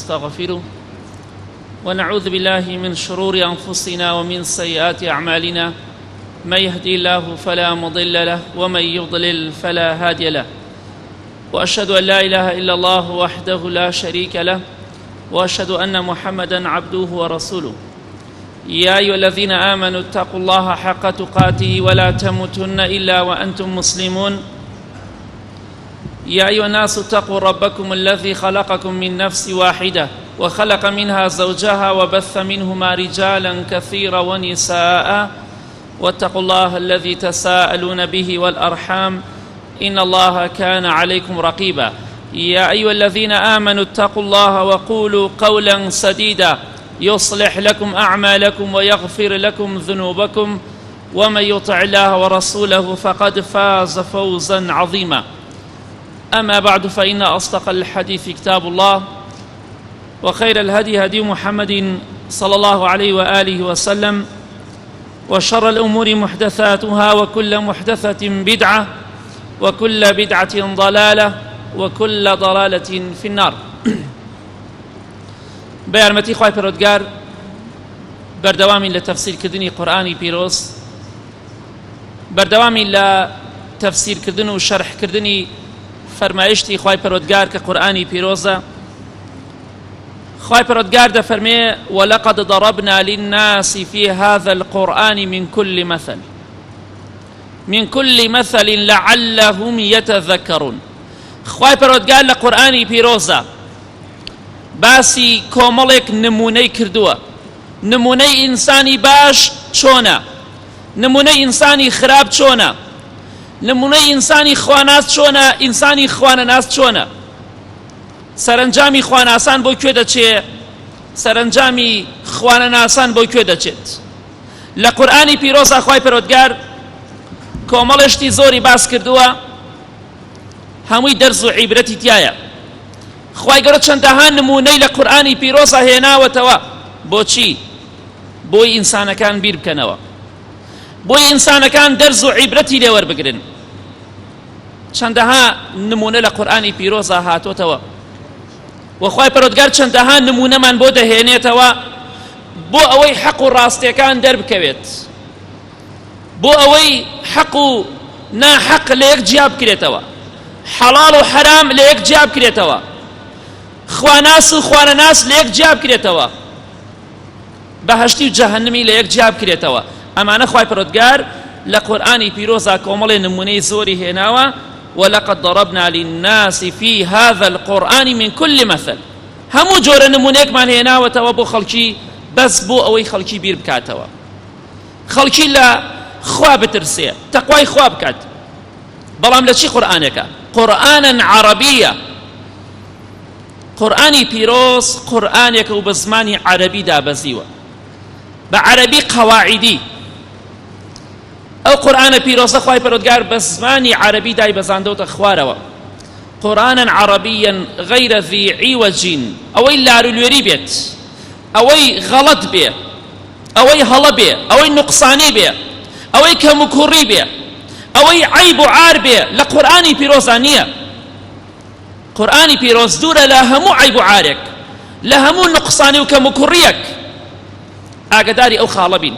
ونستغفره ونعوذ بالله من شرور أنفسنا ومن سيئات أعمالنا من يهدي الله فلا مضل له ومن يضلل فلا هادي له وأشهد أن لا إله إلا الله وحده لا شريك له وأشهد أن محمدا عبده ورسوله يا أيها الذين آمنوا اتقوا الله حق تقاته ولا تموتن إلا وأنتم مسلمون يا أيها الناس اتقوا ربكم الذي خلقكم من نفس واحدة وخلق منها زوجها وبث منهما رجالا كثيرا ونساء واتقوا الله الذي تساءلون به والأرحام إن الله كان عليكم رقيبا يا أيها الذين آمنوا اتقوا الله وقولوا قولا سديدا يصلح لكم أعمالكم ويغفر لكم ذنوبكم ومن يطع الله ورسوله فقد فاز فوزا عظيما أما بعد فإن أصدق الحديث كتاب الله وخير الهدي هدي محمد صلى الله عليه وآله وسلم وشر الأمور محدثاتها وكل محدثة بدعة وكل بدعة ضلالة وكل ضلالة في النار بە یارمەتی خوای پەروەردگار بەردەوامین لە تەفسیرکردنی قورئانی پیرۆز بەردەوامین لە تەفسیرکردن و شەرحکردنی فەرمایشتی خوای پەروەردگار کە قورئانی پیرۆزە خوای پەروەردگار دەفەرمێ ولقد ضربنا للناس في هذا القرآن من كل مثل من كل مثل لعلهم يتذكرون خوای پەروەردگار لە قورئانی پیرۆزە باسی کۆمەڵێک نمونەی کردووە نمونەی ئینسانی باش چۆنە نمونەی ئینسانی خراپ چۆنە نمونەی ئینسانی خواناس چۆنە ئینسانی خوانەناس چۆنە سەرەنجامی خواناسان بۆ کوێ دەچێ سەرەنجامی خوانەناسان بۆ کوێ دەچێت لە قورئانی پیرۆزا خوای پەروەردگار کۆمەڵێ شتی زۆری باس کردووە هەمووی دەرز و عیبرەتی تایە خوای گەورە چەندەها نمونەی لە قورئانی پیرۆزا هێناوەتەوە بۆچی بۆی ئینسانەکان بیر بکەنەوە بۆی ئینسانەکان دەرز و عیبرەتی لێوەربگرن چەندەها نمونە لە قورئانی پیرۆزا هاتۆتەوە و خوای پەروەردگار چەندەها نمونەمان بۆ دەهێنێتەوە بۆ ئەوەی حەق و ڕاستیەکان دەربکەوێت بۆ ئەوەی حەق و ناحەق لە یەک جیا بکرێتەوە حەڵاڵ و حەرام لە یەک جیا بکرێتەوە خواناس و خوانەناس لە یەک جیا بکرێتەوە بەهەشتی و جەهەنمی لە یەک جیا بکرێتەوە ئەمانە خوای پەروەردگار لە قورئانی پیرۆزا کۆمەڵێ نمونەی زۆری هێناوە ولقد ضربنا للناس في هذا القرآن من كل مثل هەموو جۆرە نمونەیەکمان هێناوەتەوە بۆ خەڵکی بەس بۆ ئەوەی خەڵکی بیر بکاتەوە خەڵکی لە خوا بترسێ تەقوای خوا بکات بەڵام لە چی قورئانێکە قورئانا عەرەبیە قورئانی پیرۆز قورئانێکە و بە زمانی عەرەبی دابەزیوە بە عەرەبی قەواعیدی ئەو قورئانە پیرۆزە خوای پەروەردگار بە زمانی عەرەبی دایبەزاندۆتە خوارەوە قورئانا عەرەبیا غەیرە ذی عوج ئەوەی لارولوێری بێت ئەوەی غەڵەت بێ ئەوەی هەڵە بێ ئەوەی نوقسانی بێ ئەوەی کەموکوڕی بێ ئەوەی عەیب و عار بێ لە قورئانی پیرۆزا نییە قورئانی پیرۆز دوورە لە هەموو عەیب و عارێک لە هەموو نوقسانی و کەموکوڕیەک ئاگداری ئەو خاڵە بین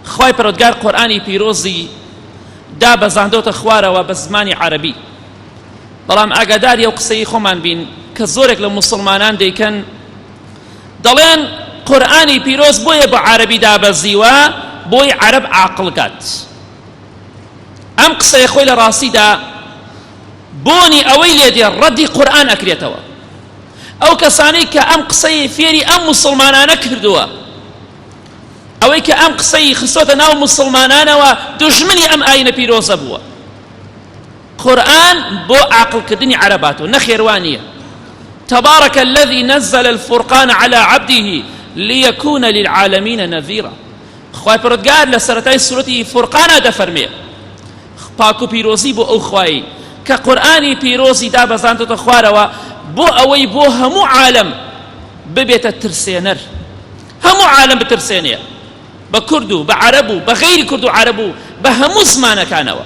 خوای پەروەردگار قورئانی پیرۆزی دابەزاندۆتە خوارەوە بە زمانی عەرەبی بەڵام ئاگاداری ئەو قسەی خۆمان بین کە زۆرێک لە موسڵمانان دەیکەن دەڵێن قورئانی پیرۆز بۆیە بە عەرەبی دابەزیوە بۆی عەرەب عاقڵ کات ئەم قسەیە خۆی لە ڕاستیدا بۆنی ئەوەی لێ دێ ڕەدی قورئان ئەکرێتەوە ئەو کەسانەی کە ئەم قسەی فێری ئەم موسڵمانانە کردووە ئەوەی کە ئەم قسەی خستۆتە ناو موسڵمانانەوە دوژمنی ئەم ئاینە پیرۆزە بووە قورئان بۆ عاقڵکردنی عەرەباتۆ نەخێر وا نییە تبارك الذي نزل الفرقان على عبده ليكون للعالمين نذيرا خوای پەروەردگار لە سەرەتای سورەتی فورقانا دەفەرمێ پاک و پیرۆزی بۆ ئەو خوای کە قورئانی پیرۆزی دابەزاندۆتە خوارەوە بۆ ئەوەی بۆ هەموو عالەم ببێتە ترسێنەر هەموو عالەم بترسێنێ بە کورد و بە عەرەب و بە غەیری کورد و عەرەب و بە هەموو زمانەکانەوە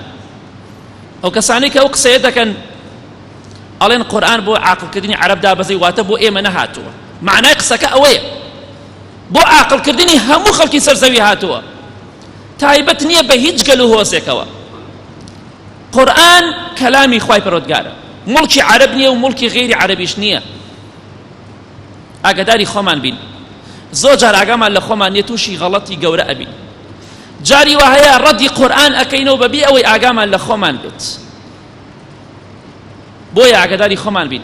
ئەو کەسانەی کە ئەو قسەیە دەکەن. ئەڵێن قورئان بۆ عاقڵکردنی عەرەب دابەزی واتە بۆ ئێمە نەهاتووە. مەعنای قسەکە ئەوەیە بۆ عاقڵکردنی هەموو خەڵکی سەر زەوی هاتووە، تایبەت نییە بە هیچ گەل و هۆزێکەوە. قورئان کەلامی خوای پەروەردگارە، موڵکی عەرەب نییە و موڵکی غەیری عەرەبیش نییە. ئاگاداری خۆمان بین، زۆر جار ئاگامان لە خۆمان نییە تووشی غەڵەتی گەورە ئەبین. جاری وا هەیە ڕەدی قورئان ئەکەینەوە بەبێ ئەوەی ئاگامان لە خۆمان بێت. بۆیە ئاگاداری خۆمان بین،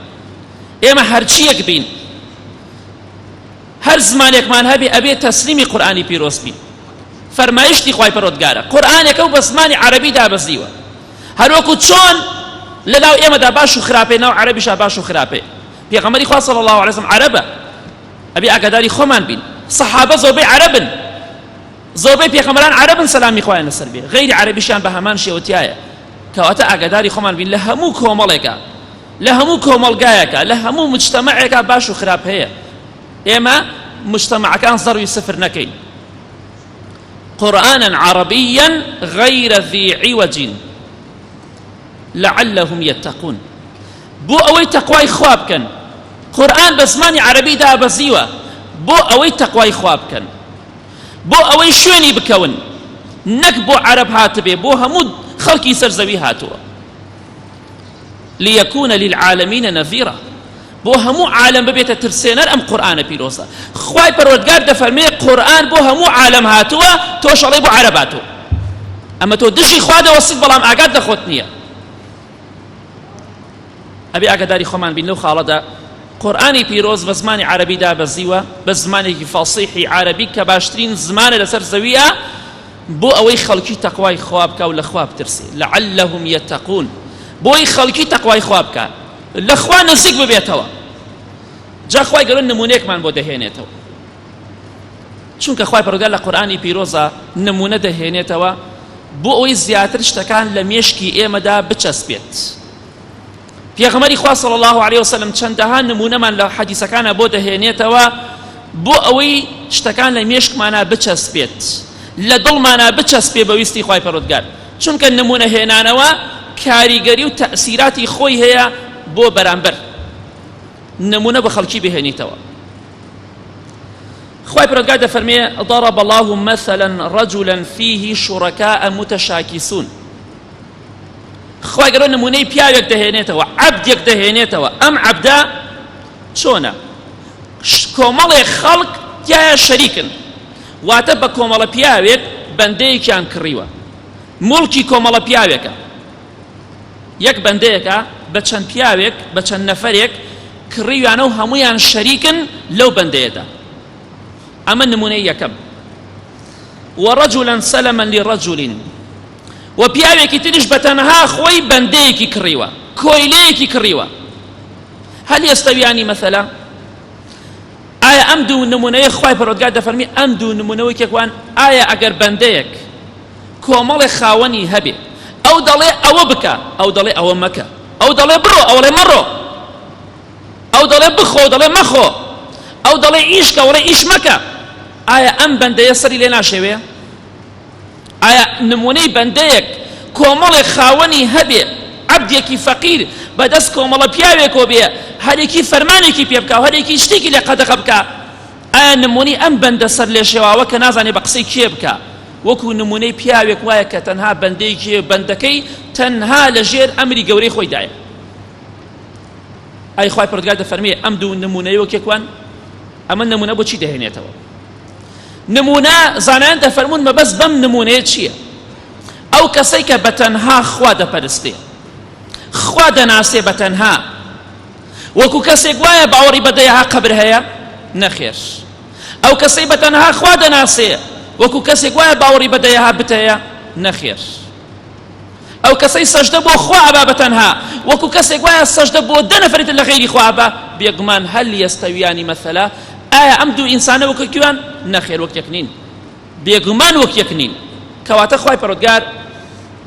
ئێمە هەرچییەک بین، هەر زمانێکمان هەبێ ئەبێ تەسلیمی قورئانی پیرۆز بین. فەرمایشتی خوای پەروەردگارە، قورئانێکە و بە زمانی عەرەبی دابەزیوە. هەروەکو چۆن لەناو ئێمەدا باش و خراپێ، ناو عەرەبیشا باش و خراپێ. پێغەمبەری خوا صلی الله علیه وسلم عەرەبە، ئەبێ ئاگاداری خۆمان بین. سەحابە زۆربەی عەرەبن، زۆربەی پێغەمبەران عەرەبن سەلامی خوایان لەسەر بێ، غەیری عەرەبیشیان بە هەمان شێوە تیایە. کەواتە ئاگاداری خۆمان بین لە هەموو کۆمەڵێکا، لە هەموو کۆمەڵگایەکا، لە هەموو مجتەمەعێکا باش و خراپ هەیە. ئێمە مجتەمەعەکان زەروی سفر نەکەین. قرآنا عربيا غير ذي عوج لعلهم يتقون، بۆ ئەوەی تەقوای خوا بکەن. قورئان بە زمانی عەرەبی دابەزیوە بۆ ئەوەی تەقوای خوا بکەن، بۆ ئەوەی شوێنی بکەون، نەک بۆ عەرەب هاتبێ، بۆ هەموو خەڵکی سەر زەوی هاتووە. ليكون للعالمين نذيرا، بۆ هەموو عالەم ببێتە ترسێنەر ئەم قورئانە پیرۆزە. خوای پەروەردگار دەفەرمێ قورئان بۆ هەموو عالەم هاتووە، تۆش ئەڵێی بۆ عەرەب هاتووە. ئەمە تۆ دژی خوا دەوەستیت بەڵام ئاگات لە خۆت نییە. ئەبێ ئاگاداری خۆمان بین لەو خاڵەدا. قورئانی پیرۆز بە زمانی عەرەبی دابەزیوە، بە زمانێکی فەسیحی عەرەبی کە باشترین زمانە لەسەر زەویە، بۆ ئەوەی خەڵکی تەقوای خوا بکا و لە خوا بترسێ. لعلهم یتقون، بۆی خەڵکی تەقوای خوا بکا، لە خوا نزیک ببێتەوە. جا خوای گەورە نمونەیەکمان بۆ دەهێنێتەوە، چونکە خوای پەروەردگار لە قورئانی پیرۆزا نمونە دەهێنێتەوە بۆ ئەوەی زیاتر شتەکان لە مێشکی ئێمەدا بچەسپێت. پێغەمبەری خوا صلی الله علیه وسلم چەندەها نمونەمان لە حەدیسەکانە بۆ دەهێنێتەوە بۆ ئەوەی شتەکان لە مێشکمانە بچەسپێت، لە دڵمانە بچەسپێ بە ویستی خوای پەروەردگار، چونکە نمونە هێنانەوە کاریگەری و تەئسیراتی خۆی هەیە بۆ بەرامبەر. نمونە بە خەڵکی بهێنیتەوە. خوای پەروەردگار دەفەرمێ ضرب الله مثلا رجلا فيه شركاء متشاكسون. خوای گەورە نمونەی پیاوێک دەهێنێتەوە، عەبدێک دەهێنێتەوە. ئەم عەبدە چۆنە؟ کۆمەڵێک خەڵک تیایا شەریکن، واتە بە کۆمەڵە پیاوێک بەندەیەکیان کڕیوە، موڵکی کۆمەڵە پیاوێکە. یەک بەندەیەکە بە چەند پیاوێک، بە چەند نەفەرێک کڕیویانە و هەمویان شەریکن لەو بەندەیەدا. ئەمە نمونەی یەکەم. ورجلا سلما لرجل، و پیاوێکی تریش بە تەنها خۆی بەندەیەکی کڕیوە، کۆیلەیەکی کڕیوە. هل يستویانی مثلا؟ ئایا ئەم دوو نمونەیە خوای پەروەردگار دەفەرمی ئەم دوو نمونە وەکێک وان؟ ئایا ئەگەر بەندەیەک کۆمەڵێ خاوەنی هەبێ، ئەو دەڵێ ئەوە بکە، ئەو دەڵێ ئەوە مەکە، ئەو دەڵێ بڕۆ، ئەو دەڵێ مەڕۆ، ئەو دەڵێ بخۆ، ئەو دەڵێ مەخۆ، ئەو دەڵێ ئیش کە، ئەو دەڵێ ئیش مەکە، ئایا ئەم بەندەیە سەری لێ ناشێوێ؟ ئایا نمونەی بەندەیەک کۆمەڵێک خاوەنی هەبێ، عەبدێکی فەقیر بەدەست کۆمەڵە پیاوێکەوە بێ، هەرێکی فەرمانێکی پێ بکا و هەرێکی شتێکی لێ قەدەغە بکا، ئایا نمونەی ئەم بەندە سەر لێشێواوە کە نازانێ بە قسەی کێ بکا وەکو نمونەی پیاوێک وایە کە تەنها بەندەیەکی هەیە، بەندەکەی تەنها لەژێر ئەمری گەورەی خۆیدایە؟ ئای خوای پەروەردگار دەفەرمێ ئەم دوو نمونەیە وەک یەک وان؟ ئەمە نمونە بۆ چی دەهێنێتەوە؟ نمونە زانایان دەفەرموون مەبەست بەم نمونەیە چییە؟ ئەو کەسەی کە بە تەنها خوا دەپەرستێ، خوا دەناسێ بە تەنها، وەکو کەسێک وایە باوەڕی بە دەیەها قەبر هەیە؟ نەخێر. ئەو کەسەی بە تەنها خوا دەناسێ وەکو کەسێک وایە باوەڕی بە دەیەها بت هەیە؟ نەخێر. ئەو کەسەی سەجدە بۆ خوا ئەبا بە تەنها وەکو کەسێک وایە سەجدە بۆ دە نەفەری تر لە غەیری خوا ئەبا؟ بێگومان هەل یەستەویانی مەثەلا، ئایا ئەم دوو ئینسانە وەک یەکیان؟ نەخێر وەک یەک نین، بێگومان وەک یەک نین. کەواتە خوای پەروەردگار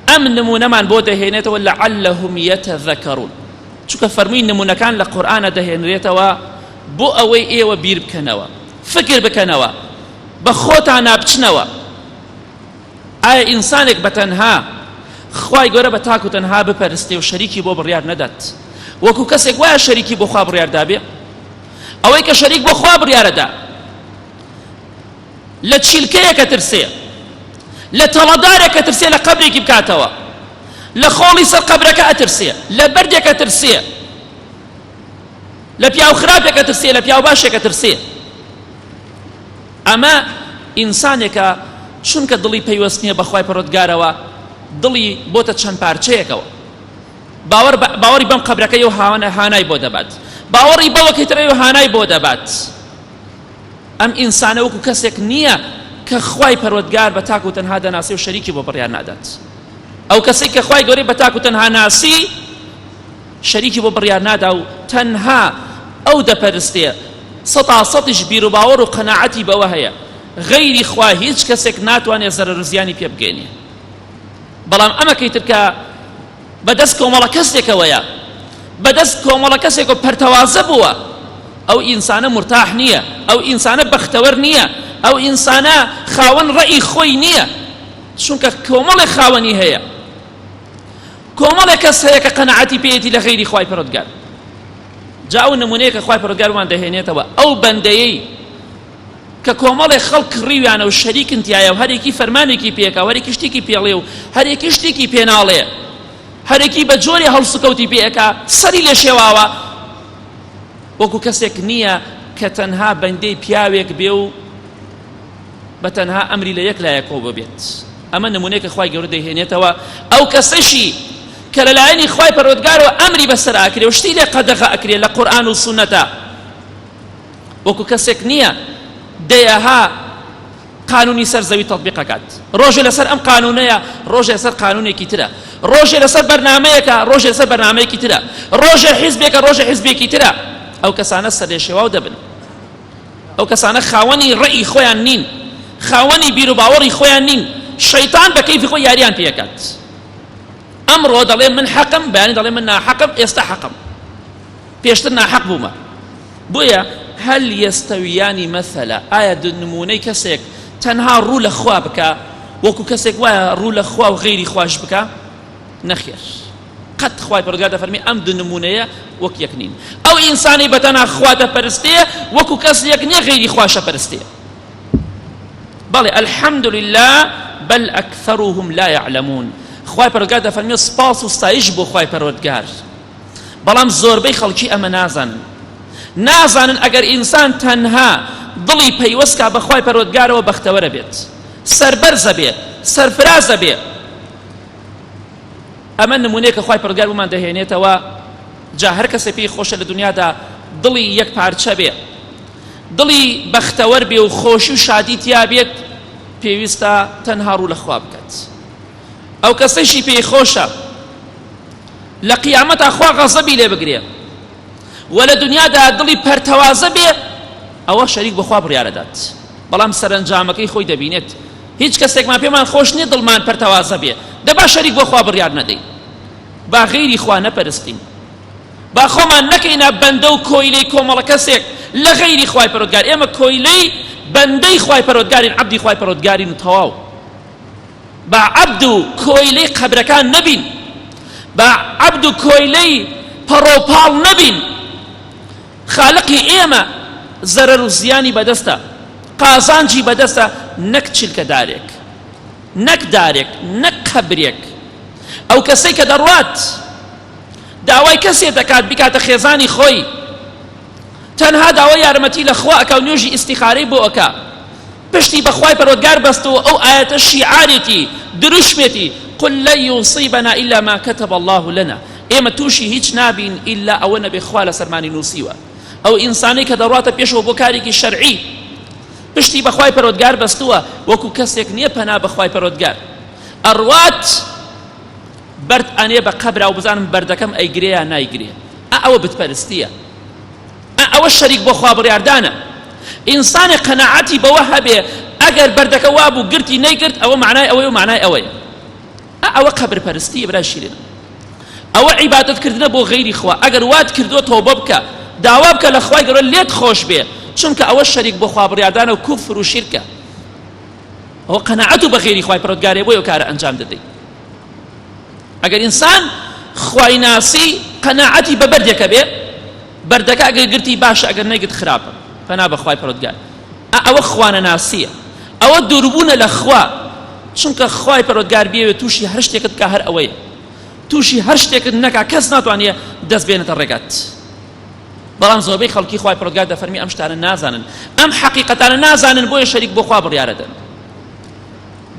ئەم نمونەمان بۆ دەهێنێتەوە لعلهم یتذکرون، چونکە فەرمووی نمونەکان لە قورئانە دەهێنرێتەوە بۆ ئەوەی ئێوە بیر بکەنەوە، فکر بکەنەوە، بە خۆتانا بچنەوە. ئایا ئینسانێک بە تەنها خوای گەورە بە تاک و تەنها بپەرستێ و شەریکی بۆ بڕیار نەدات؟ وەکو کەسێک وایە شەریکی بۆ خوا بڕیار دابێ؟ ئەوەی کە شەریک بۆ خوا بڕیارەدا لە چیلکەیەکە ترسێ، لە تەڵەدارێکە ترسێ لە قەبرێکی بکاتەوە، لە خۆڵی سەر قەبرەکە ئەترسێ، لە بەردێکە ترسێ، لە پیاو خراپێکە ترسێ، لە پیاو باشێکە ترسێ. ئەمە ئینسانێکە چونکە دڵی پەیوەست نییە بە خوای پەروەردگارەوە، دڵی بۆتە چەند پارچەیەکەوە. باوەڕ باوەڕی بەم قەبرەکەی و هانای بۆ دەبات، باوەڕی بەوەکەی ترەی و هانای بۆ دەبات. ئەم ئینسانە وەکو کەسێک نییە کە خوای پەروەردگار بە تاک و تەنها دەناسێ و شەریکی بۆ بڕیار نادات. ئەو کەسەی کە خوای گەورەی بە تاک و تەنها ناسی شەریکی بۆ بڕیار نادا و تەنها ئەو دەپەرستێ، سەتا سەتیش بیروباوەڕ و قەناعەتی بەوە هەیە غەیری خوا هیچ کەسێک ناتوانێ زەرەر و زیانی پێ بگەینێ. بەڵام ئەمەکەی تر کە بەدەست کۆمەڵە کەسێکەوەیە، بەدەست کۆمەڵە کەسێک و پەرتەوازە بووە، ئەو ئینسانە مورتاح نییە، ئەو ئینسانە بەختەوەر نییە، ئەو ئینسانە خاوەن ڕەئی خۆی نییە، چونکە کۆمەڵێک خاوەنی هەیە، کۆمەڵێک کەس هەیە کە قەناعەتی پێیەتی لە غەیری خوای پەروەردگار. جا ئەو نمونەیە کە خوای پەروەردگارمان دەهێنێتەوە، ئەو بەندەیەی کە کۆمەڵێک خەڵک کڕیویانە و شەریکن تیایا و هەرێکی فەرمانێکی پێکا و هەرێکی شتێکی پێڵێ و هەرێکی شتێکی پێناڵێ، هەرێکی بە جۆرێ هەڵسوکەوتی پێ ئەکا سەری لێ شێواوە، وەکو کەسێک نییە کە تەنها بەندەی پیاوێک بێ و بە تەنها ئەمری لە یەک لایە کۆ ببێت. ئەمە نمونەیە کە خوای گەورە دەیهێنێتەوە. ئەو کەسەشی کە لەلایەنی خوای پەروەردگارەوە ئەمری بەسەر ئاکرێ و شتی لێ قەدەغە ئەکرێ لە قورئان و سوننەتە، وەکو کەسێک نییە دەیەها قانونی سەر زەوی تەطبیق ئەکات، ڕۆژێ لەسەر ئەم قانونەیە، ڕۆژێ لەسەر قانونێکی ترە، ڕۆژێ لەسەر بەرنامەیەکە، ڕۆژێ لەسەر بەرنامەیەکی ترە، ڕۆژێ حیزبێکە، ڕۆژێ حیزبێکی ترە. ئەو کەسانە سەرلێشێواو دەبن. ئەو کەسانە خاوەنی ڕەئی خۆیان نین، خاوەنی بیروباوەڕی خۆیان نین، شەیتان بە کەیفی خۆی یاریان پێ ئەکات. ئەمڕۆ دەڵێ من حەقم، بەیانی دەڵێ من ناحەقم، ئێستا حەقم، پێشتر ناحەق بوومە. بۆیە هل یستویان مثلا، ئایا نموونەی کەسێک تەنها ڕوو لە خوا بکا وەکو کەسێک وایە ڕوو لە خوا و غەیری خواش بکا؟ نەخێر، قەت. خوای پەروەردگار دەفەرمێ ئەم دوو نموونەیە وەک یەک نین. ئەو ئینسانەی بە تەنها خوا دەپەرستێ وەکو کەسێک نییە غەیری خواشە پەرستێ. بەڵێ الحمد لله بل اکثرهم لا یعلمون. خوای پەروەردگار دەفەرمێ سپاس و ستایش بۆ خوای پەروەردگار، بەڵام زۆربەی خەڵکی ئەمە نازانن. نازانن ئەگەر ئینسان تەنها دڵی پەیوەست کا بە خوای پەروەردگارەوە بەختەوەرە بێت، سەربەرزە بێ، سەرفرازە بێ. ئەمە نمونەیە کە خوای پەروەردگار بۆمان دەهێنێتەوە. جا هەر کەسێ پێی خۆشە لە دنیادا دڵی یەک پارچە بێ، دڵی بەختەوەر بێ و خۆشی و شادی تیا بێت، پێویستە تەنها ڕوو لە خوا بکات. ئەو کەسەیشی پێی خۆشە لە قیامەتا خوا غەزەبی لێ بگرێ و لە دنیادا دڵی پەرتەوازە بێ، ئەوە شەریک بە خوا بڕیارەدات، بەڵام سەرەنجامەکەی خۆی دەبینێت. هیچ کەسێکمان پێمان خۆش نییە دڵمان پەرتەوازە بێ، دەبا شەریک بۆ خوا بڕیار نەدەین، با غەیری خوا نەپەرستین، با خۆمان نەکەینە بەندە و کۆیلەی کۆمەڵە کەسێک لە غەیری خوای پەروەردگار. ئێمە کۆیلەی بەندەی خوای پەروەردگارین، عەبدی خوای پەروەردگارین و تەواو. با عەبد و کۆیلەی قەبرەکان نەبین، با عەبد و کۆیلەی پەڕۆپاڵ نەبین. خالقی ئێمە زەرەر و زیانی بەدەستە، قازانجی بەدەستە، نەک چلکە دارێک، نەک دارێک، نەک قەبرێک. ئەو کەسەی کە دەڕوات داوای کەسێ دەکات بیکاتە خێزانی خۆی، تەنها داوای یارمەتی لە خوا ئەکا و نوێژی ئیستیخارەی بۆ ئەکا، پشتی بە خوای پەروەردگار بەستووە، ئەو ئایەتە شیعارێتی، دروشمێتی، قل لن یصیبنا الا ما کتب اللە لنا، ئێمە تووشی هیچ نابین ئیلا ئەوە نەبێ خوا لەسەرمانی نووسیوە. ئەو ئینسانەی کە دەڕواتە پێشەوە بۆ کارێکی شەرعی پشتی بە خوای پەروەردگار بەستووە، وەکو کەسێک نییە پەنا بە خوای پەروەردگار ئەڕوات بەرد ئەنێ بە قەبرا و بزانم بەردەکەم ئەیگرێ یا نایگرێ. ئا ئەوە بتپەرستییە، ئا ئەوە شەریک بۆ خوا بڕیاردانە. ئینسانێک قەناعەتی بەوە هەبێ ئەگەر بەردەکە وابوو گرتی نەیگرت ئەوە معنای ئەوەیە و معنای ئەوەیە. ئا ئەوە قەبرپەرستییە برای شیرینم، ئەوە عیبادەت کردنە بۆ غەیری خوا. ئەگەر وات کردووە تۆبە بکە، داوا بکە لە خوای گەورە لێت خۆش بێ، چونکە ئەوە شەریک بۆ خوا بڕیاردانە و کوفر و شیرکە. ئەوە قەناعەت و بە غەیری خوای پەروەردگارێ بۆی ئەو کارە ئەنجام دەدەی. ئەگەر ئینسان خوای ناسی قەناعەتی بە بەردێکە بێ بەردەکە ئەگەر گرتی باشە ئەگەر نەیگرت خراپە پەنا بە خوای پەروەردگار ئەوە خوانەناسیە ئەوە دووربوونە لە خوا چونکە خوای پەروەردگار بیەوێت تووشی هەر شتێکت بکا هەر ئەوەیە تووشی هەر شتێکت نەکا کەس ناتوانێت دەست بێنێتە ڕێگات بەڵام زۆربەی خەڵکی خوای پەروەردگار دەفەرمی ئەم شتانە نازانن ئەم حەقیقەتانە نازانن بۆیە شەریک بۆ خوا بڕیارەدەن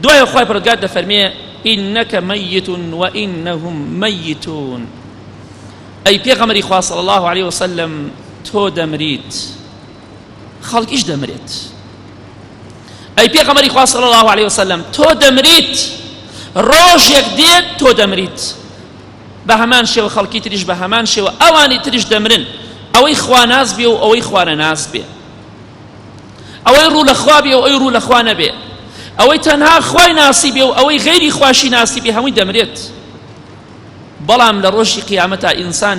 دوای خوای پەروەردگار دەفەرمێ إنك ميت وإنهم ميتون ئەی پێغەمبەری خوا صلی الله علیه وسلم تۆ دەمریت خەڵکیش دەمرێت ئەی پێغەمبەری خوا صلی الله علیه وسلم تۆ دەمریت ڕۆژێک دێت تۆ دەمریت بە هەمان شێوە خەڵکی تریش بە هەمان شێوە ئەوانی تریش دەمرن ئەوەی خواناس بێ و ئەوەی خوانەناس بێ ئەوەی ڕوو لە خوا بێ و ئەوی ڕوو لە خوا نەبێ ئەوەی تەنها خوای ناسی بێ و ئەوەی غەیری خواشی ناسی بێ هەمووی دەمرێت بەڵام لە ڕۆژی قیامەتا ئینسان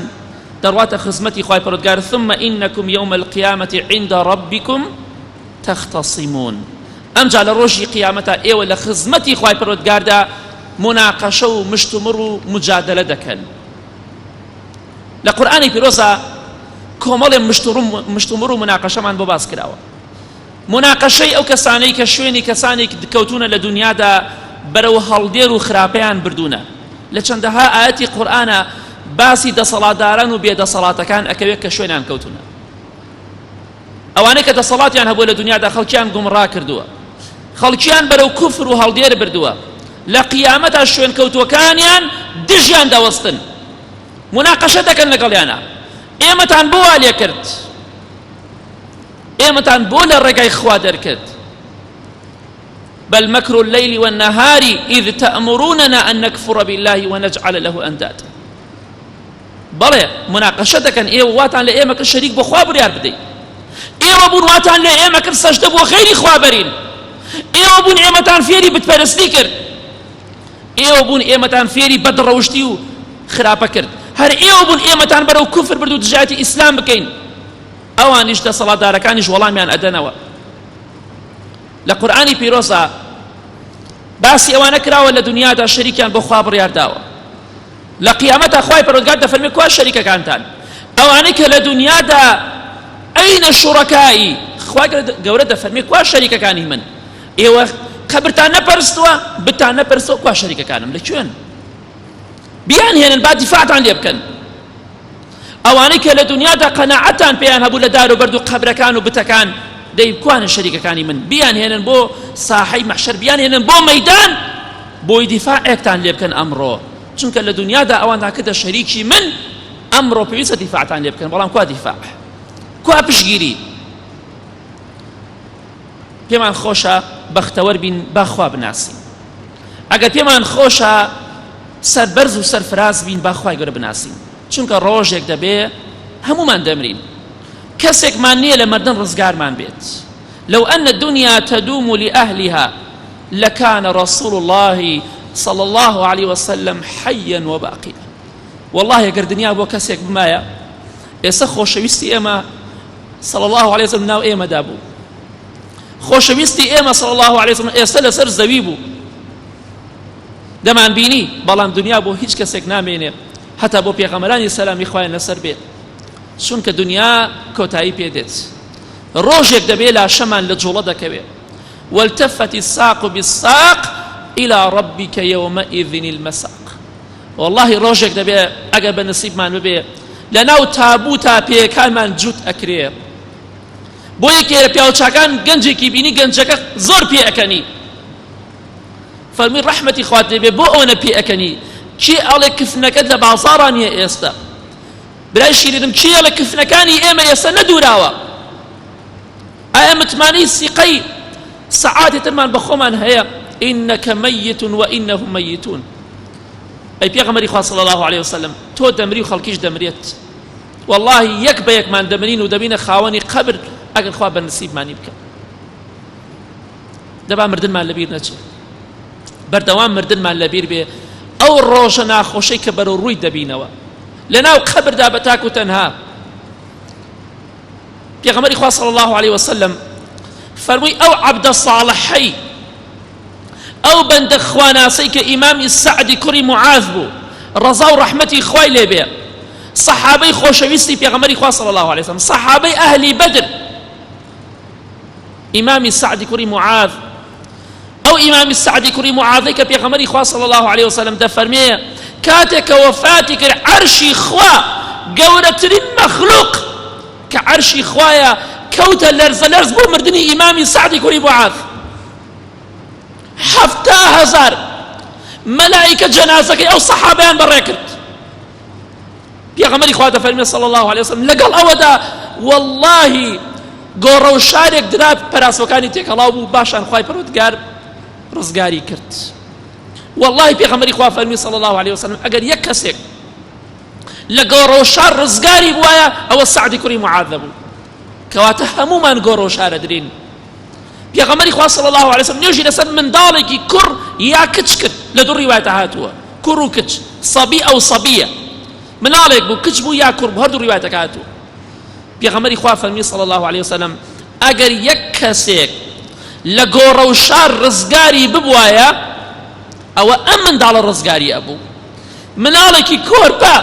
دەڕواتە خزمەتی خوای پەروەردگار ثم انکم یوم القیامة عند ربکم تختصمون ئەمجا لە ڕۆژی قیامەتا ئێوە لە خزمەتی خوای پەروەردگاردا مناقەشە و مشتومڕ و مجادلە دەکەن لە قورئانی پیرۆزا کۆمەڵێ مشتومڕ و مناقەشەمان بۆ باس کراوە موناقەشەی ئەو کەسانەی کە شوێنی کەسانێک کەوتوونە لە دونیادا بەرەو هەڵدێر و خراپەیان بردوونە. لە چەندەها ئایەتی قورئانا باسی دەسەڵاتداران و بێ دەسەڵاتەکان ئەکەوێت کە شوێنیان کەوتوونە. ئەوانەی کە دەسەڵاتیان هەبووە لە دونیادا خەڵکیان گومڕا کردووە. خەڵکیان بەرەو کوفر و هەڵدێر بردووە. لە قیامەتا شوێنکەوتووەکانیان دژیان دەوەستن. موناقەشە دەکەن لەگەڵیانا. ئێمەتان بۆ وا لێ کرد؟ ئێمەتان بۆ لە ڕێگای خوا دەرکرد بل مكر الليل والنهار إذ تأمروننا أن نكفر بالله ونجعل له أندادا بەڵێ مناقەشە دەکەن ئێوە واتان لە ئێمە کرد شەریک بۆ خوا بڕیار بدەیت ئێوە بوون واتان لە ئێمە کرد سەجدە بۆ غەیری خوا بەرین ئێوە بوون ئێمەتان فێری بتپەرستی کرد ئێوە بوون ئێمەتان فێری بەدڕەوشتی و خراپە کرد هەر ئێوە بوون ئێمەتان بەرەو کوفر برد و دژایەتی ئیسلام بکەین ئەوانیش دەسەڵاتدارەکانیش وەڵامیان ئەدەنەوە لە قورئانی پیرۆزا باسی ئەوانە کراوە لە دنیادا شەریکیان بۆ خوا بڕیار داوە لە قیامەتا خوای پەروەردگار دەفەرمێ کوا شەریکەکانتان ئەوانەی کە لە دنیادا ئەینە شوڕەکایی خوای گەورە دەفەرمێ کوا شەریکەکانی من ئێوە قەبرتان نەپەرستووە بتان نەپەرستووە کوا شەریکەکانم لە کوێن بیان هێنن با دیفاعتان لێ بکەن ئەوانەی کە لە دنیادا قەناعەتان پێیان هەبوو لە دار و بەرد و قەبرەکان و بتەکان دەی کوانە شەریکەکانی من بیان هێنن بۆ ساحەی مەحشەر بیان هێنن بۆ مەیدان بۆی دیفاعێکتان لێ بکەن ئەمڕۆ چونکە لە دنیادا ئەوانتان کردە شەریکی من ئەمڕۆ پێویستە دیفاعتان لێ بکەن بەڵام کوا دیفاع کوا پشگیری پێمان خۆشە بەختەوەر بین با خوا بناسین ئەگەر پێمان خۆشە سەربەرز و سەرفراز بین با خوای گەورە بناسین چونکە ڕۆژێک دەبێ هەمومان دەمرین کەسێکمان نییە لە مردن ڕزگارمان بێت لو أن الدنيا تدوم لأهلها لكان رسول الله صلى الله عليه وسلم حيا وباقيا والله گەر دنیا بۆ کەسێک بمایە ئێستا خۆشەویستی ئێمە صلى الله عليه وسلم ناو ئێمەدا بوو خۆشەویستی ئێمە صلى الله عليه وسلم ئێستا لەسەر زەوی بوو دەمان بینی بەڵام دنیا بۆ هیچ کەسێک نامێنێ هەتا بۆ پێغەمبەرانی سەلامی خوایان لەسەر بێت چونکە دنیا کۆتایی پێ دێت ڕۆژێک دەبێ لاشەمان لە جوڵە دەکەوێت والتفت الساق بالساق إلى ربك يومئذ المساق والله ڕۆژێک دەبێ ئەگەر بە نسیبمان ببێ لە ناو تابوو تا پێیەکانمان جووت ئەکرێ بۆ یەکێ لە پیاوچاکان گەنجێکی بینی گەنجەکە زۆر پێ ئەکەنی فەرمووی ڕەحمەتی خوات لێ بێ بۆ ئەوەنە پێ ئەکەنی کێ ئەڵێ کفنەکەت لە بازاڕا نییە ئێستا برای شیرینم کێ ئەڵێ کفنەکانی ئێمە ئێستا نەدووراوە ئایا متمانەی سیقەی سەعاتی ترمان بە خۆمان هەیە إنك ميت وإنهم ميتون ئەی پێغەمبەری خوا صلی الله عليه وسلم تۆ دەمری و خەڵکیش دەمرێت والله یەک بە یەکمان دەمرین و دەبینە خاوەنی قەبر ئەگەر خوا بە نسیبمانی بکە دەبا مردنمان لەبیر نەچێت بەردەوام مردنمان لەبیر بێ ئەو ڕۆژە ناخۆشەی کە بەرەو ڕووی دەبینەوە لەناو قەبردا بە تاک و تەنها پێغەمبەری خوا صلی الله عليه وسلم فەرمووی ئەو عەبدە صاڵحەی ئەو بەندە خواناسەی کە ئیمامی سەعدی کوڕی معاذ بوو. ڕەزا و ڕەحمەتی خوای لێ بێ، سەحابەی خۆشەویستی پێغەمبەری خوا صلی الله علیه وسلم، سەحابەی ئەهلی بەدر، ئیمامی سەعدی کوڕی معاذ، ئەو ئیمامی سەعدی کوڕی معاذەی کە پێغەمبەری خوا صلی الله علیه وسلم دەفەرمێ کاتێک کە وەفاتی کرد عەرشی خوا گەورەترین مەخلوق کە عەرشی خوایە کەوتە لەرزە لەرز بۆ مردنی ئیمامی سەعدی کوڕی معاذ. 70,000 مەلائیکە جەنازەکەی ئەو سەحابەیان بەڕێ کرد. پێغەمبەری خوا دەفەرمێ صلی الله علیه وسلم لەگەڵ ئەوەدا واللهی گۆڕە و شارێک درا پەراسۆکانی تێکەڵاو بوو باشان خوای پەروەردگار ڕزگاری کرد. واللهی پێغەمبەری خوا فەرمی صلی الله علیه وسلم ئەگەر یەک کەسێک لە گۆڕە و شار ڕزگاری بوایە ئەوە سەعدی کوڕی معاذ بوو. کەواتە هەمومان گۆڕە و شارە درین. پێغەمبەری خوا صلی الله علیه وسلم نوێژی لەسەر منداڵێکی کوڕ یا کچ کرد، لە دوو ڕیوایەتە هاتووە کوڕ و کچ، صبی ئەو صبیە، مناڵێک بوو کچ بوو یا کوڕ بوو، هەردوو ڕیوایەتەکە هاتووە. پێغەمبەری خوا فەرمی صلی الله علیه وسلم ئەگەر یەک کەسێک لە گۆڕە و شار ڕزگاری ببوایە ئەوە ئەم منداڵە ڕزگاری ئەبوو. مناڵێکی کۆرپە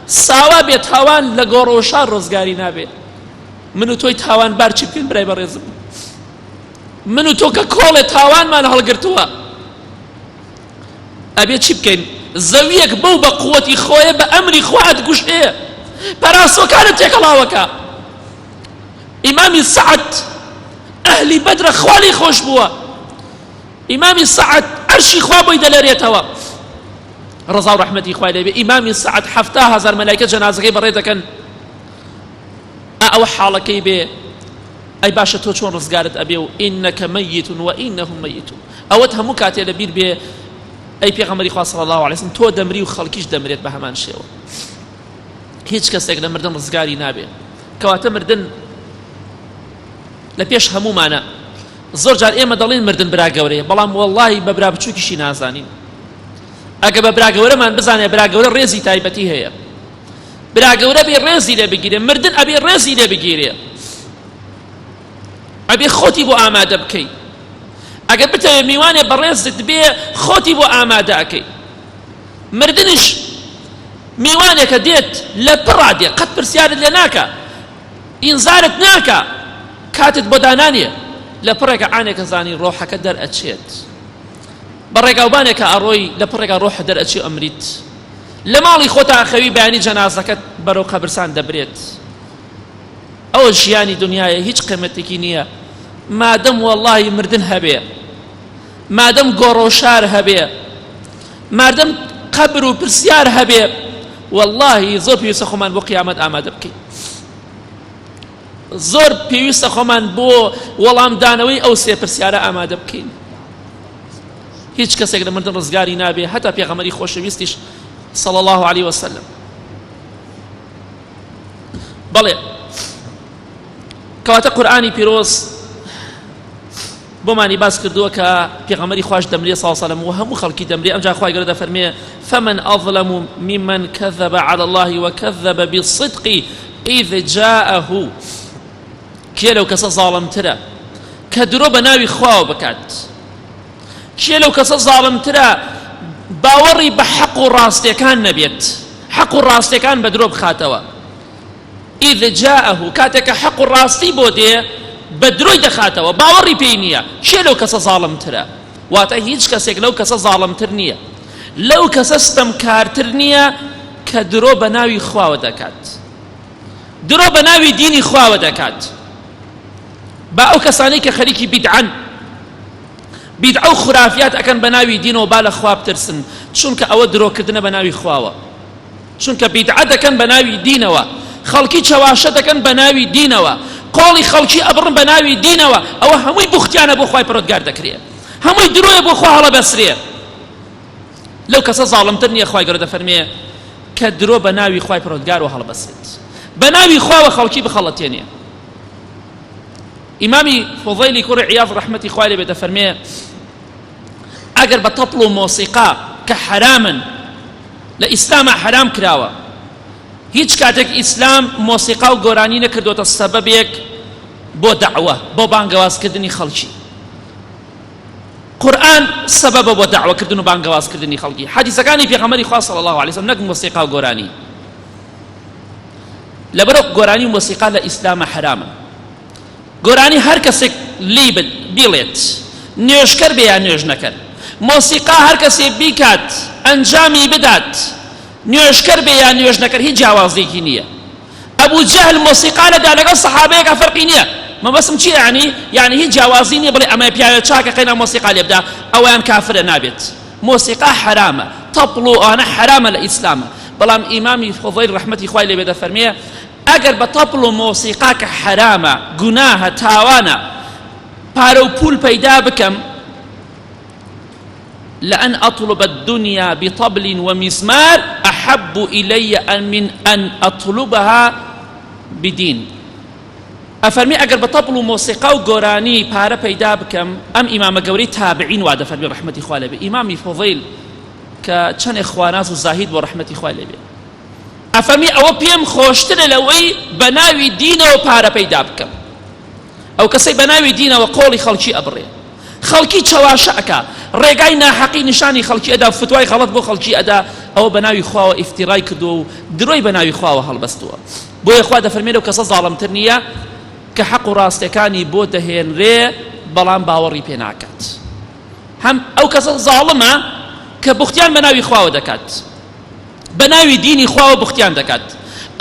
ساوا بێتاوان لە گۆڕە و شار ڕزگاری نابێت. من و تۆی تاوانبار چی بکەین برای بەڕێزم؟ من و تۆ کە کۆڵێ تاوانمان هەڵگرتووە ئەبێ چی بکەین؟ زەویەک بەو بە قووەتی خۆیە بە ئەمری خوات گوشێ پەراسۆکانت تێکەڵاوەکە. ئیمامی سەعد ئەهلی بەدرە خوا لێی خۆش بووە. ئیمامی سەعد عەرشی خوا بۆی دەلەرێتەوە ڕەزا و ڕەحمەتی خوای لێ بێ. ئیمامی سەعد 70,000 مەلایکە جەنازەکەی بەڕێ دەکەن. ئا ئەوە حاڵەکەی بێ، ئەی باشە تۆ چۆن ڕزگارت ئەبێ و إنك ميت وإنهم ميتون، ئەوەت هەموو کاتێ لە بیر بێ ئەی پێغەمبەری خوا صلی الله علیه وسلم تۆ دەمری و خەڵکیش دەمرێت بە هەمان شێوە. هیچ کەسێک لە مردن ڕزگاری نابێ. کەواتە مردن لە پێش هەموومانە. زۆر جار ئێمە دەڵێن مردن برا گەورەیە، بەڵام وەڵڵاهی بە برا بچووکیشی نازانین. ئەگە بە برا گەورەمان بزانێ برا گەورە ڕێزی تایبەتی هەیە. برا گەورە بێ ڕێزی لێ بگیرێ، مردن ئەبێ ڕێزی لێ بگیرێ، ئەبێ خۆتی بۆ ئامادە بکەی. ئەگەر بتەوێ میوانێ بەڕێزت بێ خۆتی بۆ ئامادە ئەکەی. مردنیش میوانێکە دێت لە پڕا دێ، قەت پرسیارت لێ ناکا، ئینزارت ناکا، کاتت بۆ دانانێ، لە پڕێکە عانێکە زانی ڕۆحەکە دەرئەچێت. بە ڕێگاوبانێکە ئەڕۆی لە پڕێکە ڕۆحە دەرئەچی و ئەمریت. لە ماڵی خۆتا ئەخەوی بەیانی جەنازەکەت بەرەو قەبرسان دەبرێت. ئەوە ژیانی دنیایە هیچ قیمەتێکی نییە مادەم وەڵڵاهی مردن هەبێ، مادەم گۆڕۆشار هەبێ، مادەم قەبر و پرسیار هەبێ، وەڵڵاهی زۆر پێویستە خۆمان بۆ قیامەت ئامادە بکەین. زۆر پێویستە خۆمان بۆ وەڵامدانەوەی ئەو سێ پرسیارە ئامادە بکەین. هیچ کەسێک لە مردن ڕزگاری نابێ، هەتا پێغەمبەری خۆشەویستیش صلی الله علیه وسلم. بەڵێ کەواتە قورئانی پیرۆز بۆمانی باس کردووە کە پێغەمبەری خواش دەمرێ صلی الله علیه وسلم و هەموو خەڵکی دەمرێ. ئەمجا خوای گەورە دەفەرمێ فمن أظلم ممن كذب على الله وكذب بالصدق إذ جاءه. کێ لەو کەسە زاڵمترە کە درۆ بە ناوی خواوە بکات؟ کێ لەو کەسە زاڵمترە باوەڕی بە حەق و ڕاستیەکان نەبێت، حەق و ڕاستیەکان بە درۆ بخاتەوە؟ إذ جاءه کاتێک کە حەق و ڕاستی بۆ دێ بە درۆی دەخاتەوە، باوەڕی پێی نییە. کێ لەو کەسە زاڵمترە؟ واتە هیچ کەسێک لەو کەسە زاڵمتر نییە، لەو کەسە ستەمکارتر نییە کە درۆ بە ناوی خواوە دەکات، درۆ بە ناوی دینی خواوە دەکات. با ئەو کەسانەی کە خەریکی بیدعەن، بیدعە و خرافیات ئەکەن بە ناوی دینەوە، با لە خوا بترسن، چونکە ئەوە درۆکردنە بە ناوی خواوە. چونکە بیدعە دەکەن بە ناوی دینەوە، خەڵکی چەواشە دەکەن بە ناوی دینەوە، قۆڵی خەڵکی ئەبڕن بە ناوی دینەوە، ئەوە هەمووی بوختیانە بۆ خوای پەروەردگار دەکرێ، هەمووی درۆیە بۆ خوا هەڵەبەسرێ. لەو کەسە زاڵمتر نییە خوای گەورە دەفەرمێ کە درۆ بە ناوی خوای پەروەردگارەوە هەڵبەسێت، بە ناوی خواوە خەڵکی بخەڵەتێنێ. ئیمامی فوضەیلی کوڕی عیاض ڕەحمەتی خوای لێ بێ دەفەرمێ ئەگەر بە تەپڵ و مۆسیقا کە حەرامن لە ئیسلاما حەرام کراوە، هیچ کاتێک ئیسلام مۆسیقا و گۆرانی نەکردوتە سەبەبێک بۆ دەعوە، بۆ بانگەوازکردنی خەڵکی. قورئان سەبەبە بۆ دەعوەکردن و بانگەوازکردنی خەڵکی، حەدیسەکانی پێغەمبەری خوا صلی اللە علیە وسلم نەک مۆسیقا و گۆرانی. لەبەرئەوە گۆرانی و مۆسیقا لە ئیسلامە حەرامە. گۆرانی هەر کەسێک لێی بیڵێت نوێژکەر بێ یا نوێژ نەکەر، مۆسیقا هەر کەسێ بیکات ئەنجامی بدات نوێژکەر بێ یا نوێژ نەکەر هیچ جیاوازیەکی نییە. ئەبو جەهل مۆسیقا لەدا لەگەڵ سەحابەیەکا فەرقی نییە مەبەستم چییە یعنی یعنی هیچ جیاوازی نییە بڵێ ئەمە پیاوێ چاکە قەینا مۆسیقا لێ بدا ئەویان کافرە نابێت مۆسیقا حەرامە تەپڵ و ئەوانە حەرامە لە ئیسلامە بەڵام ئیمامی فضیل ڕەحمەتی خوای لێ بێ دەفەرمێ ئەگەر بە تەپڵ و مۆسیقا کە حەرامە گوناهە تاوانە پارە و پول پەیدا بکەم لأن أطلب الدنيا بطبل ومزمار أحب إلي من أن أطلبها بدين ئەفەرمی ئەگەر بە تەپڵ و مۆسیقا و گۆرانی پارە پەیدا بکەم ئەم ئیمامە گەورەی تابعین وا دەفەرمی ڕەحمەتی خوا لێبێ ئیمامی فضیل کە چەندێک خواناس و زاهید بۆ ڕەحمەتی خوا لێبێ ئەفەرمی ئەوە پێم خۆشترە لەوەی بە ناوی دینەوە پارە پەیدا بکەم ئەو کەسەی بە ناوی دینەوە قۆڵی خەڵکی ئەبڕێ خەڵکی چەواشە ئەکا ڕێگای ناحەقی نیشانی خەڵکی ئەدا فتوای غەڵەت بۆ خەڵکی ئەدا ئەوە بە ناوی خواوە ئیفتیرای کردووە و درۆی بە ناوی خواوە هەڵبەستووە بۆیە خوا دەفەرمێ لەو کەسە زاڵمتر نییە کە حەق و ڕاستەکانی بۆ دەهێنرێ بەڵام باوەڕی پێ ناکات هەم ئەو کەسە زاڵمە کە بوختیان بە ناوی خواوە دەکات بە ناوی دینی خواوە بوختیان دەکات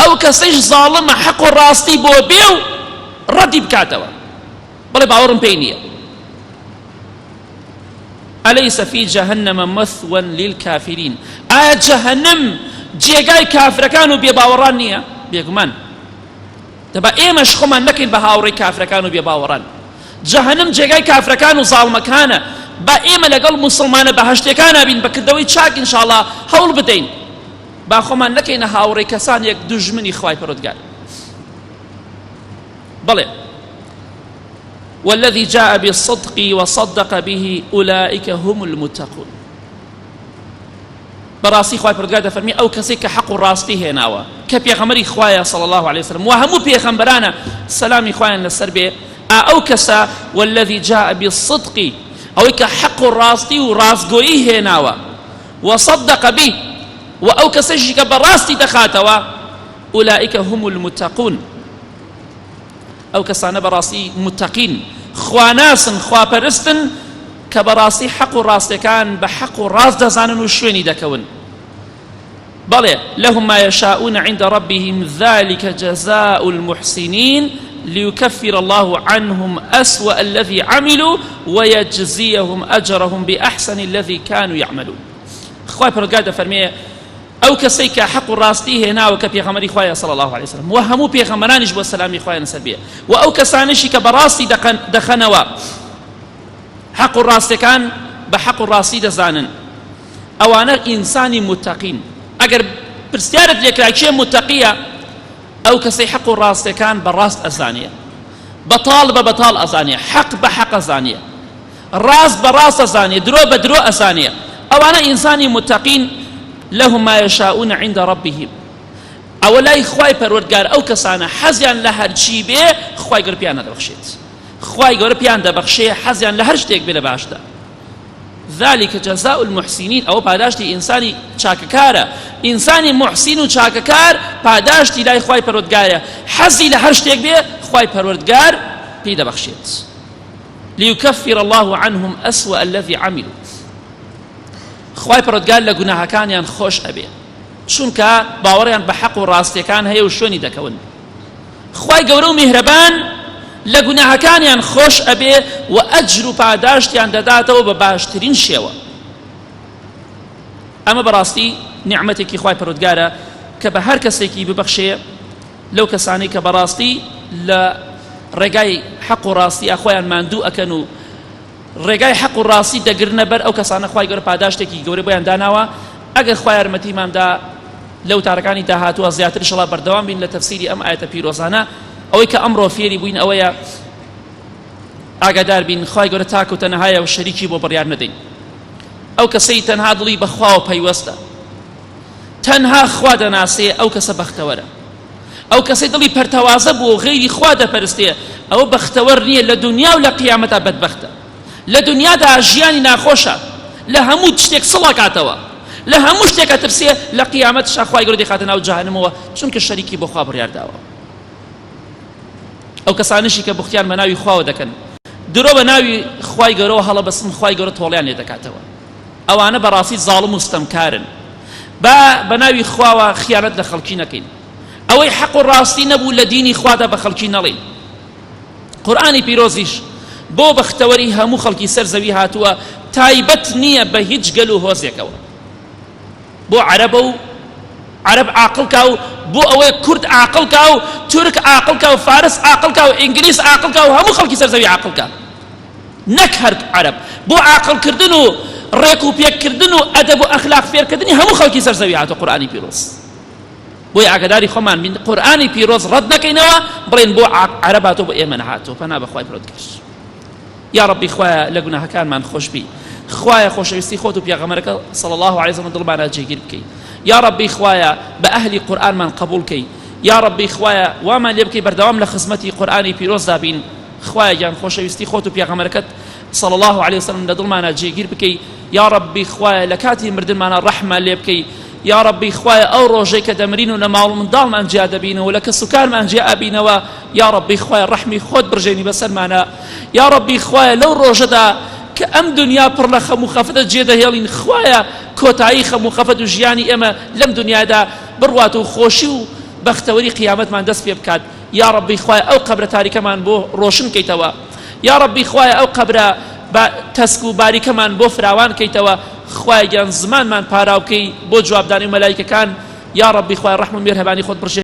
ئەو کەسەیش زاڵمە حەق و ڕاستی بۆ بێ و ڕەدی بکاتەوە بڵێ باوەڕم پێی نییە أليس في جهنم مثوى للكافرين ئایا جەهەنم جێگای کافرەکان و بێباوەڕان نییە بێگومان دەبا ئێمەش خۆمان نەکەین بە هاوڕێی کافرەکان و بێباوەڕان جەهەنم جێگای کافرەکان و زاڵمەکانە با ئێمە لەگەڵ موسڵمانە بەهەشتیەکانا بین بە کردەوەی چاک ان شاءاللە هەوڵ بدەین با خۆمان نەکەینە هاوڕێی کەسانێک دوژمنی خوای پەروەردگار بەڵێ والذي جاء بالصدق وصدق به أولئك هم المتقون بەڕاستی خوای پەروەردگار دەفەرمی ئەو کەسەی کە حەق و ڕاستی هێناوە کە پێغەمبەری خوایە صلی الله علیه وسلم و هەموو پێغەمبەرانە سەلامی خوایان لەسەر بێ ئا ئەو کەسە والذی جاء بالصدق ئەوەی کە حەق و ڕاستی و ڕاستگۆیی هێناوە وصدق به و ئەو کەسەشی کە بەڕاستی دەخاتەوە أولئك هم المتقون ئەو کەسانە بەڕاستی متەقین، خواناسن، خواپەرستن کە بەڕاستی حەق و ڕاستەکان بە حەق و ڕاست دەزانن و شوێنی دەکەون. بەڵێ لهم ما يشاءون عند ربهم ذلك جزاء المحسنين ليكفر الله عنهم أسوأ الذي عملوا ويجزيهم أجرهم بأحسن الذي كانوا يعملون خوای پەروەردگار دەفەرمێ ئەو کەسەی کە حەق و ڕاستی هێناوە کە پێغەمبەری خوایە صلی اللە علیه وسلم و هەموو پێغەمبەرانیش بۆ سەلامی خوایان لەسەر بێ و ئەو کەسانەشی کە بەڕاستی دەخەنەوە حەق و ڕاستەکان بە حەق و ڕاستی دەزانن ئەوانە ئینسانی متەقین ئەگەر پرسیارت لێکرا کێ متەقیە ئەو کەسەی حەق و ڕاستەکان بە ڕاست ئەزانێ بەتاڵ بە بەتاڵ ئەزانێ حەق بە حەق ئەزانێ ڕاست بە ڕاست ئەزانێ درۆ بە درۆ ئەزانێ ئەوانە ئینسانی متەقین لهم ما یشاءون عند ربهم ئەوە لای خوای پەروەردگار ئەو کەسانە حەزیان لە هەرچی بێ خوای گەورە پێیان دەبەخشێت خوای گەورە پێیان دەبەخشێ حەزیان لە هەر شتێک بێ لە باشدا ذلك جزاء المحسنین ئەوە پاداشتی ئینسانی چاکەکارە ئینسانی محسین و چاکەکار پاداشتی لای خوای پەروەردگارە حەزی لە هەر شتێک بێ خوای پەروەردگار پێی دەبەخشێت لیکفر اللە عنهم اسوء الذی عملوا خوای پەروەردگار لە گوناهەکانیان خۆش ئەبێ چونکە باوەڕیان بە حەق و ڕاستیەکان هەیە و شوێنی دەکەون خوای گەورە و میهرەبان لە گوناهەکانیان خۆش ئەبێ و ئەجر و پاداشتیان دەداتەوە بە باشترین شێوە ئەمە بەڕاستی نیعمەتێکی خوای پەروەردگارە کە بە هەر کەسێکی ببەخشێ لەو کەسانەی کە بەڕاستی لە ڕێگای حەق و ڕاستییا خۆیان ماندوو ئەکەن و ڕێگای حەق و ڕاستی دەگرنە بەر ئەو کەسانە خوای گەورە پاداشتێکی گەورەی بۆیان داناوە ئەگەر خوا یارمەتیمان دا لە وتارەکانی داهاتووە زیاتر ئیشەڵا بەردەوام بین لە تەفسیری ئەم ئایەتە پیرۆزانە ئەوەی کە ئەمڕۆ فێری بووین ئەوەیە ئاگادار بین خوای گەورە تاک و تەنهایە و شەریکی بۆ بڕیار نەدەین ئەو کەسەی تەنها دڵی بەخواوە پەیوەستە تەنها خوا دەناسێ ئەو کەسە بەختەوەرە ئەو کەسەی دڵی پەرتەوازە بوو و غەیری خوا دەپەرستێ ئەوە بەختەوەر نییە لە دنیا و لە قیامەتا بەدبەختە. لە دنیادا ژیانی ناخۆشە لە هەموو شتێک سڵەکاتەوە لە هەموو شتێک ئەترسێ لە قیامەتشا خوای گەورە دەیخاتە ناو جەهەنمەوە چونکە شەریکی بۆ خوا بڕیار داوە. ئەو کەسانەشی کە بوختیان بە ناوی خواوە دەکەن درۆ بە ناوی خوای گەورەوە هەڵەبەستن خوای گەورە تۆڵیان لێ دەکاتەوە ئەوانە بەڕاستی زاڵم و ستەمکارن با بە ناوی خواوە خیانەت لە خەڵکی نەکەین ئەوەی حەق و ڕاستی نەبوو لە دینی خوادا بە خەڵکی نەڵێین قورئانی پیرۆزیش بۆ بەختەوەری هەموو خەڵکی سەر زەوی هاتووە تایبەت نییە بە هیچ گەل و هۆزێکەوە بۆ عەرەبە و عەرەب عاقڵ کا و بۆ ئەوەی کورد عاقڵ کا و تورک عاقڵ کا و فارس عاقڵ کا و ئینگلیز عاقڵ کا و هەموو خەڵکی سەر زەوی عاقڵ کا نەک هەر عەرەب بۆ عاقڵکردن و ڕێک و پێکردن و ئەدەب و ئەخلاق فێرکردنی هەموو خەڵکی سەر زەوی هاتووە قورئانی پیرۆز بۆیە ئاگاداری خۆمان بین قورئانی پیرۆز ڕەت نەکەینەوە بڵێن بۆ عەرەب هاتووە بۆ ئێمە نەهاتووە پەنا بەخوای پەروەردگار یا ڕەبی خوایە لە گوناهەکانمان خۆشبی خوایە خۆشەویستی خۆت و پێغەمبەرەکە صلی الله علیه وسلم دڵمانە جێگیر بکەی یا ڕەبی خوایە بە ئەهلی قورئانمان قبول کەی یا ڕەبی خوایە وامان لێ بکەی بەردەوام لە خزمەتی قورئانی پیرۆزدا بین خوایە گیان خۆشەویستی خۆت و پێغەمبەرەکەت صلی الله علیه وسلم لە دڵمانە جێگیر بکەی یا ڕەبی خوایە لە کاتی مردنمانە ڕەحمان لێ بکەی یاڕەبی خوایە ئەو ڕۆژەی کە دەمرین و لە ماڵ و منداڵمان جیا دەبینەوە لە کەس و کارمان جیا ئەبینەوە یاڕەبی خوایە ڕەحمی خۆت بڕژێنی بەسەرمانا یاڕەبی خوایە لەو ڕۆژەدا کە ئەم دنیا پڕ لە خەم و خەفەتە جێ دەهێڵین خوایە کۆتایی خەم و خەفەت و ژیانی ئێمە لەم دنیادا بڕوات و خۆشی و بەختەوەری قیامەتمان دەست پێ بکات یاڕەبی خوایە ئەو قەبرە تاریکەمان بۆ ڕۆشن کەیتەوە یاڕەبی خوایە ئەو قەبرە با تەسک و باریکەمان بۆ فراوان کەیتەوە خوایە گیان زمانمان پاراو بکەی بۆ جوابدانەوەی مەلایکەکان یاڕەبی خوایە ڕەحم و مێرهەبانی خۆت بڕژێنی.